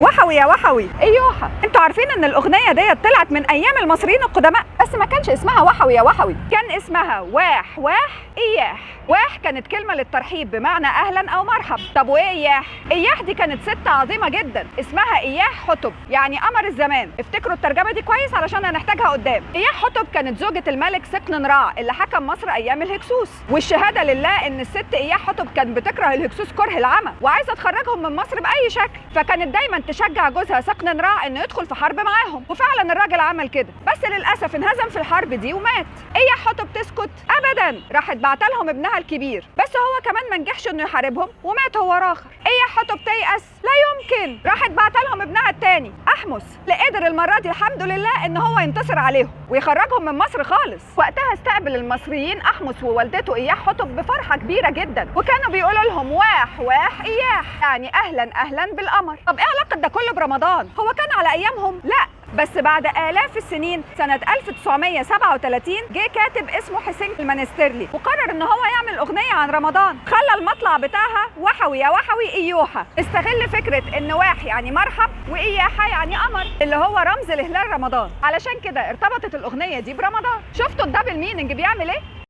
وحوي يا وحوي ايوحة. انتوا عارفين ان الاغنية ديت طلعت من ايام المصريين القدماء، بس ما كانش اسمها وحوي يا وحوي، كان اسمها واح واح اياح. واح كانت كلمة للترحيب بمعنى اهلا او مرحب. طب وايه اياح؟ اياح دي كانت ست عظيمة جدا اسمها اياح حتب، يعني قمر الزمان. افتكروا الترجمة دي كويس علشان هنحتاجها قدام. اياح حتب كانت زوجة الملك سقننرع اللي حكم مصر ايام الهكسوس، والشهادة لله ان الست اياح حتب كانت بتكره الهكسوس كره العمى وعايزه تخرجهم من مصر باي شكل، فكانت دايما تشجع جوزها سقننرع انه يدخل في حرب معاهم، وفعلا الراجل عمل كده، بس للاسف انهزم في الحرب دي ومات. اياح حتب تسكت؟ ابدا، راحت بعتلهم ابنها الكبير، بس هو كمان ما نجحش انه يحاربهم ومات هو راخر. اياح حتب تيأس؟ لا يمكن، راحت بعتلهم ابنها الثاني احمس، اللي قدر المرة دي الحمد لله ان هو ينتصر عليهم ويخرجهم من مصر خالص. وقتها استقبل المصريين احمس ووالدته اياح حتب بفرحة كبيرة جدا، وكانوا بيقولوا لهم واح واح اياح، يعني اهلا اهلا بالقمر. طب ايه علاقة ده كله برمضان؟ هو كان على ايامهم؟ لا، بس بعد آلاف السنين سنة 1937 جه كاتب اسمه حسين المنستيرلي وقرر ان هو يعمل اغنية عن رمضان، خلى المطلع بتاعها وحوي يا وحوي ايوحة. استغل فكرة ان واح يعني مرحب واياحة يعني قمر، اللي هو رمز لهلال رمضان، علشان كده ارتبطت الاغنية دي برمضان. شفتوا ال double meaning بيعمل ايه؟